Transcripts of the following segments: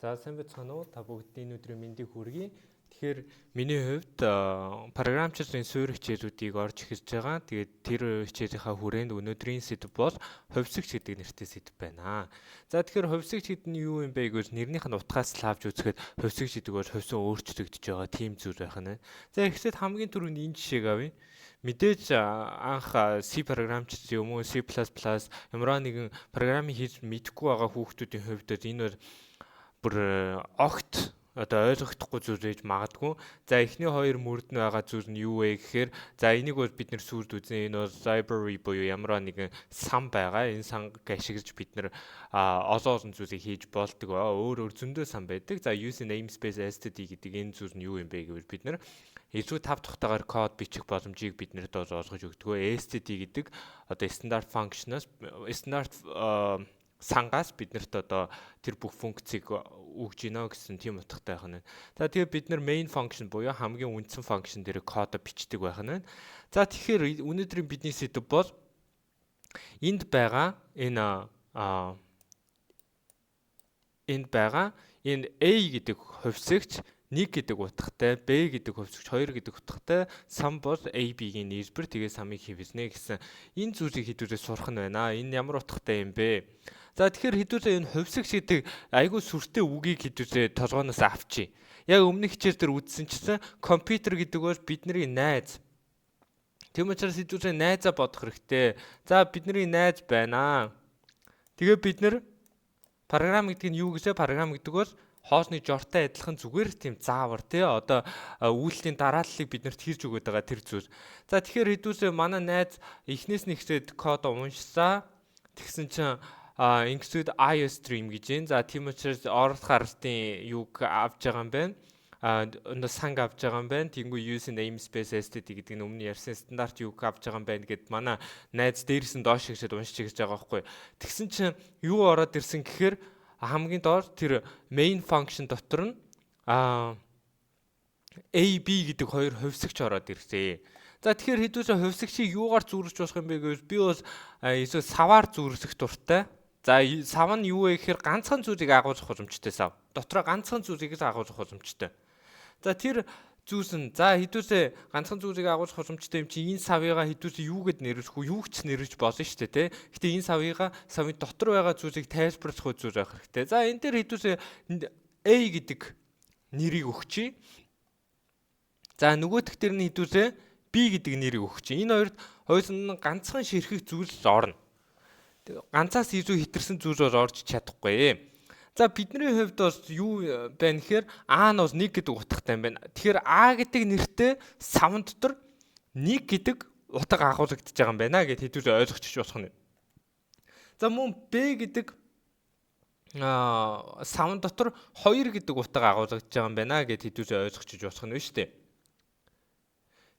За, сайн байцгаана уу? Та бүгдний энэ өдрийн мэндийг хүргэе. Тэгэхээр миний хувьд програмчлалын суурь хичээлүүдийг орж эхэлж байгаа. Тэгээд тэр хичээлийнхаа хүрээнд өнөөдрийн сэдэв бол хувьсагч гэдэг нэртэй сэдэв байна. За, тэгэхээр хувьсагч гэдэг нь юу юм бэ гэвэл нэрнийх нь утгаас л авч үзэхэд хувьсагч гэдэг бол хувьсан өөрчлөгдөж байгаа тийм зүйл байх нь. За, эхлээд хамгийн түрүүнд энэ жишээг авъя. Мэдээж анх C програмчлал юм уу, C++ ямар нэгэн програмыг хийж мэдэхгүй байгаа хүүхдүүдийн хувьд энэ бол бүр огт одоо ойлгохдохгүй зүйл байж магадгүй. За, эхний хоёр мөрд нь байгаа зүйл нь юу вэ гэхээр, за, энийг бол бид нэр сүрд үзнэ. Энэ бол library буюу ямар нэгэн сан байгаа. Энэ санг ашиглаж бид нэр олон олон зүйлийг хийж болдог. Өөр өөр зөндөө сан байдаг. За, using namespace std гэдэг энэ зүйл нь юу юм бэ гэвэл бид нэр илүү тав тухтайгаар код бичих боломжийг биднэрт бол олгож өгдөг. std гэдэг одоо стандарт function-аас, стандарт сангаас биднэрт одоо тэр бүх функцийг өгж гинэ гэсэн тийм утгатай байх нь. За, тэгэхээр бид нар main function буюу хамгийн үндсэн function дээр кодо бичдэг байх нь. За, тэгэхээр өнөөдрийн бидний сэдэв бол энд байгаа энэ A гэдэг хувьсагч 1 гэдэг утгатай, B гэдэг хувьсагч 2 гэдэг утгатай, sum бол A B-гийн нийлбэр, тэгээ sum-ыг хэвлэнэ гэсэн энэ зүйлийг хэдүүлээ сурах нь байна. Энэ ямар утгатай юм бэ? За, тэгэхээр хэдүүлээ энэ хувьсагч гэдэг айгүй сүртэй үгийг хэдүүлээ толгооноос авчи. Яг өмнөх хичээл дээр үзсэн чинь компьютер гэдэг бол бидний найз. Тийм учраас хэдүүлээ найзаа бодох хэрэгтэй. За, бидний найз байна. Тэгээ бид нэр програм гэдэг нь юу гэсэ, програм гэдэг бол хоолны жортой адилхан зүгээр тийм заавар, тий, одоо үйлдэлийн дарааллыг биднэрт хийж өгöd байгаа тэр зүйл. За, тэгэхээр хэдүүлээ манай найз эхнээс нь ихсээд код уншсаа. Тэгсэн чинь include iostream гэж байна. За, тийм учраас оролт гаралтын юг авч байгаа юм байна. Санг авч байгаа юм байна. Тэнгүү using namespace std гэдэг нь өмнө ярьсан стандарт юг авч байгаа юм байна гэд манай найз дээрээс нь доош ихсэд уншиж гэж байгаа байхгүй. Тэгсэн чинь юу ороод ирсэн гэхээр хамгийн доор тэр main function дотор нь A B гэдэг хоёр хувьсагч ороод ирсэн. За, тэгэхээр хэдүүлээ хувьсагчийг юугаар зүүрч болох юм бэ гэвэл би бол эсвэл саваар зүүрсэх дуртай. За, сав нь юу вэ гэхээр ганцхан зүйлийг агуулах боломжтой сав. Дотроо ганцхан зүйлийг л агуулах боломжтой. За, тэр зүйлс нь, за, хэдүүлээ ганцхан зүйлийг агуулах боломжтой юм чи энэ савыгаа хэдүүлээ юу гэд нэрлэх үү? Юу ч нэрлэж болно шүү дээ, тэ. Гэтэ энэ савыгаа, савын дотор байгаа зүйлийг тайлбарлах зүйл байх хэрэгтэй. За, энэ дээр хэдүүлээ A гэдэг нэрийг өгчий. За, нөгөөх дээр нь хэдүүлээ B гэдэг нэрийг өгч. Энэ хоёрт хоёуланд нь ганцхан ширхэг зүйл орно. Ганцаас илүү хэтэрсэн зүйл бол орж чадахгүй. За, бидний хувьд бол юу байна гэхээр А нь бол 1 гэдэг утгатай юм байна. Тэгэхээр А гэдэг нэртэй савн дотор 1 гэдэг утга агуулгадж байгаа юм байна гэд хэдүүлээ ойлгочих болох нь. За, мөн B гэдэг савн дотор 2 гэдэг утга агуулгадж байгаа юм байна гэд хэдүүлээ ойлгочих болох нь шүү дээ.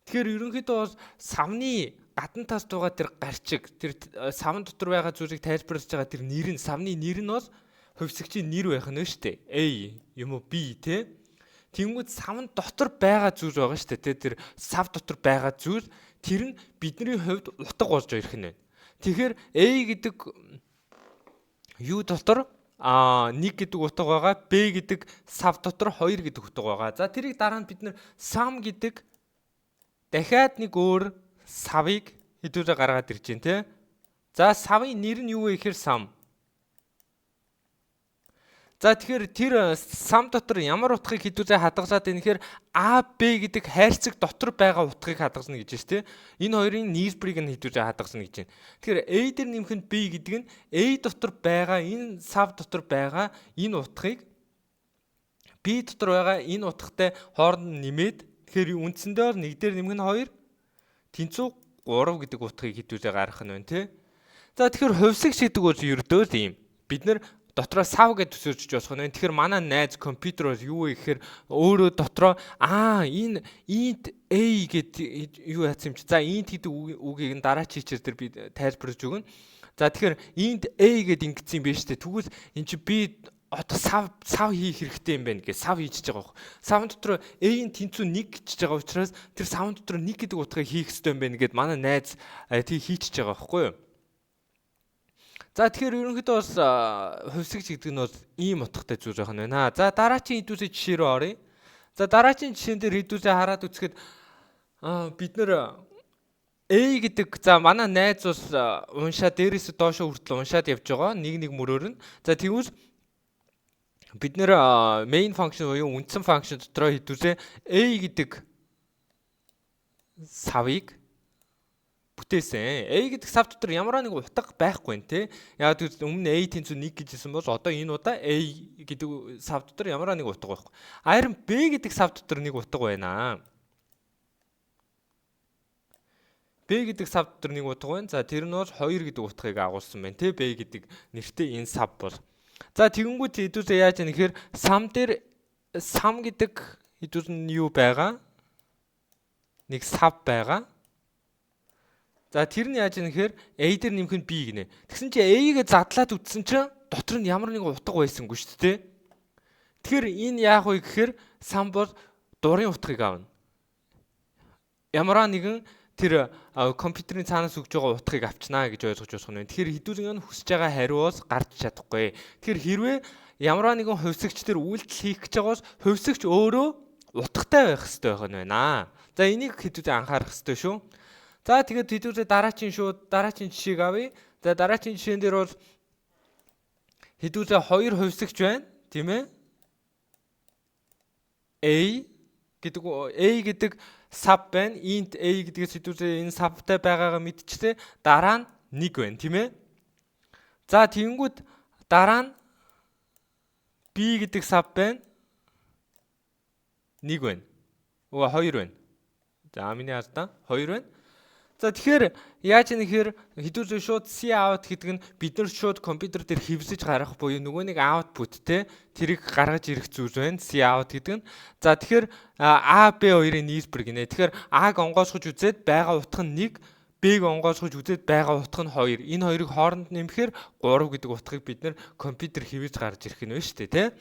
Тэгэхээр ерөнхийдөө бол савны гадна талд байгаа тэр гарчиг, тэр савн дотор байгаа зүйлийг тайлбарлаж байгаа тэр нэр нь, савны нэр нь бол хувьсагчийн нэр байх нь шүү дээ. A юм уу, B, те. Тэнгүүд савн дотор байгаа зүйл байгаа шүү дээ. Тэ, тэр сав дотор байгаа зүйл, тэр нь бидний хувьд утга болж ирэх нь байна. Тэгэхээр A гэдэг юу дотор 1 гэдэг утга байгаа, B гэдэг сав дотор 2 гэдэг утга байгаа. За, тэрийг дараа нь бид нэр sum гэдэг дахиад нэг өөр савыг хэдүүлээ гаргаад ирж байна, те. За, савын нэр нь юу вэ гэхээр sum. За, тэгэхээр тэр sum дотор ямар утгыг хэдүүлээ хадгалаад байна гэхээр А Б гэдэг хайрцаг дотор байгаа утгыг хадгална гэж байна, тийм. Энэ хоёрын нийлбэрийг нь хэдүүлээ хадгална гэж байна. Тэгэхээр A дээр нэмэх нь B гэдэг нь A дотор байгаа, энэ сав дотор байгаа энэ утгыг B дотор байгаа энэ утгатай хооронд нь нэмээд, тэгэхээр үндсэндээ бол 1 дээр нэмэх нь 2 тэнцүү 3 гэдэг утгыг хэдүүлээ гаргах нь байна, тий. За, тэгэхээр хувьсагч гэдэг бол ердөө л ийм. Бид нэр дотроо сав гэж төсөөлж болох нь. Тэгэхээр манай найз компьютер бол юу вэ гэхээр өөрөө дотроо энэ int a гэд юу яатсан юм чи. За, int гэдэг үгийг нь дараач хичээл дээр би тайлбарлаж өгнө. За, тэгэхээр int a гэд ингэсэн юм байна шүү дээ. Тэгвэл эн чи би одоо сав хийх хэрэгтэй юм байна гэж сав хийчихэж байгаа байхгүй. Савн дотор a-ийн тэнцүү 1 гэж байгаа учраас тэр савн дотор 1 гэдэг утгыг хийх хэрэгтэй юм байна гэд манай найз тийг хийчихэж байгаа байхгүй юу? За, тэгэхээр ерөнхийдөө бас хувьсагч гэдэг нь бол ийм утгатай зүйл байх нь байна. За, дараачийн хэдүүсээ жишээ рүү оръё. За, дараачийн жишээн дээр хэдүүсээ хараад үзэхэд бид нэр A гэдэг, за, манай найз бас уншаад дээрээс доошоо хүртэл уншаад явж байгаа. Нэг нэг мөрөөр нь. За, тэгвэл бид нэр main function буюу үндсэн function дотроо хэдүүсээ A гэдэг савыг бүтээсэн. A гэдэг сав дотор ямар нэг утга байхгүй нэ, тэ. Яг гэвэл өмнө A тэнцүү 1 гэж хэлсэн бол одоо энэ удаа A гэдэг сав дотор ямар нэг утга байхгүй. Харин B гэдэг сав дотор нэг утга байна. B гэдэг сав дотор нэг утга байна. За, тэр нь бол 2 гэдэг утгыг агуулсан байна, тэ. B гэдэг нэртэй энэ сав бол. За, тэгэнгүүт хэдүүсээ яаж яах нэхэр sum дээр sum гэдэг хэдүүс нь юу байгаа? Нэг сав байгаа. За, тэр нь яаж юм нэхэр A дээр нэмэх нь B гинэ. Тэгсэн чинь A-гээ задлаад үтсэн чинь дотор нь ямар нэгэн утга байсангүй шүү дээ. Тэгэхээр энэ яах вэ гэхээр sum бол дурын утгыг авна. Ямар нэгэн тэр компьютерийн цаанаас өгж байгаа утгыг авчнаа гэж ойлгож болох нь. Тэгэхээр хэдүүлэн нь хүсэж байгаа хариуас гарч чадахгүй. Тэгэхээр хэрвээ ямар нэгэн хувьсагч тэр үйлдэл хийх гэж байгаа бол хувьсагч өөрөө утгатай байх хэрэгтэй байх нь байна. За, энийг хэдүүлээ анхаарах хэрэгтэй шүү. За, тэгээд хэдүүлээ дараачийн шууд дараачийн жишээг авъя. За, дараачийн жишээн дээр бол хэдүүлээ хоёр хувьсагч байна, тийм ээ? A гэдэг sub байна. Int A гэдгээс хэдүүлээ энэ sub-тай байгаагаа мэдчихлээ. Дараа нь 1 байна, тийм ээ? За, тэгэнгүүт дараа нь B гэдэг sub байна. 1 байна. Өө, 2 байна. За, миний алдаа 2 байна. За, тэгэхээр яаж нэхэр хэдүүлээ шууд C out гэдэг нь бид нар шууд компьютер дээр хэвлэж гаргах буюу нөгөө нэг output, те, тэрийг гаргаж ирэх зүйл байна. C out гэдэг нь. За, тэгэхээр A B хоёрын нийлбэр гинэ. Тэгэхээр A-г онгойлгож үзээд байгаа утга нь 1, B-г онгойлгож үзээд байгаа утга нь 2. Энэ хоёрыг хооронд нэмэхээр 3 гэдэг утгыг бид нэр компьютер хэвлэж гаргаж ирэх нь байна шүү дээ, те.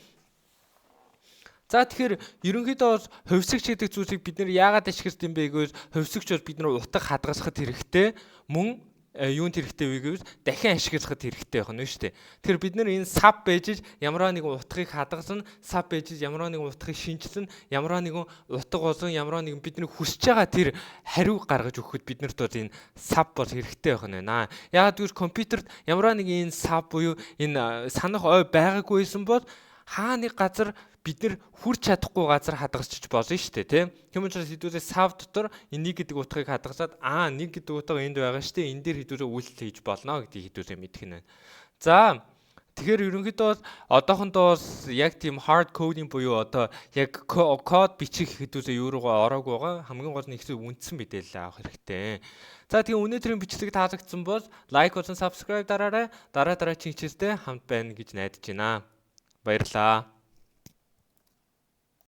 За, тэгэхээр ерөнхийдөө бол хувьсагч гэдэг зүйлсийг бид нэр яагаад ашигладаг юм бэ гэвэл хувьсагч бол бид нар утга хадгалахад хэрэгтэй, мөн юунд хэрэгтэй вэ гэвэл дахин ашиглахад хэрэгтэй байх нь шүү дээ. Тэгэхээр бид нар энэ sub байж ямар нэгэн утгыг хадгалсан, sub байж ямар нэгэн утгыг шинэчилсэн, ямар нэгэн утга болон ямар нэгэн бидний хүсэж байгаа тэр хариу гаргаж өгөхөд биднэрт бол энэ sub бол хэрэгтэй байх нь байна. Яагаад гэвэл компьютерт ямар нэгэн энэ sub буюу энэ санах ой байгаагүй байсан бол хаа нэг газар бид нэр хүрч чадахгүй газар хадгалчих болно шүү дээ, тийм. Тийм учраас хэдүүлээ сав дотор энэ нэг гэдэг утгыг хадгалаад, аа, нэг гэдэг утга энд байгаа шүү дээ. Энэ дээр хэдүүлээ үйлдэл хийж болно гэдгийг хэдүүлээ мэдэх нь байна. За, тэгэхээр ерөнхийдөө бол одоохондоо бас яг тийм hard coding буюу одоо яг код бичих хэдүүлээ юу руугаа ороогүй байгаа. Хамгийн гол нь ихсээ үндсэн мэдээлэл авах хэрэгтэй. За, тэгээ өнөөдрийн бичлэг таалагдсан бол like болон subscribe дараарай. Дараа дараагийн хичээлдээ хамт байна гэж найдаж байна. Баярлалаа.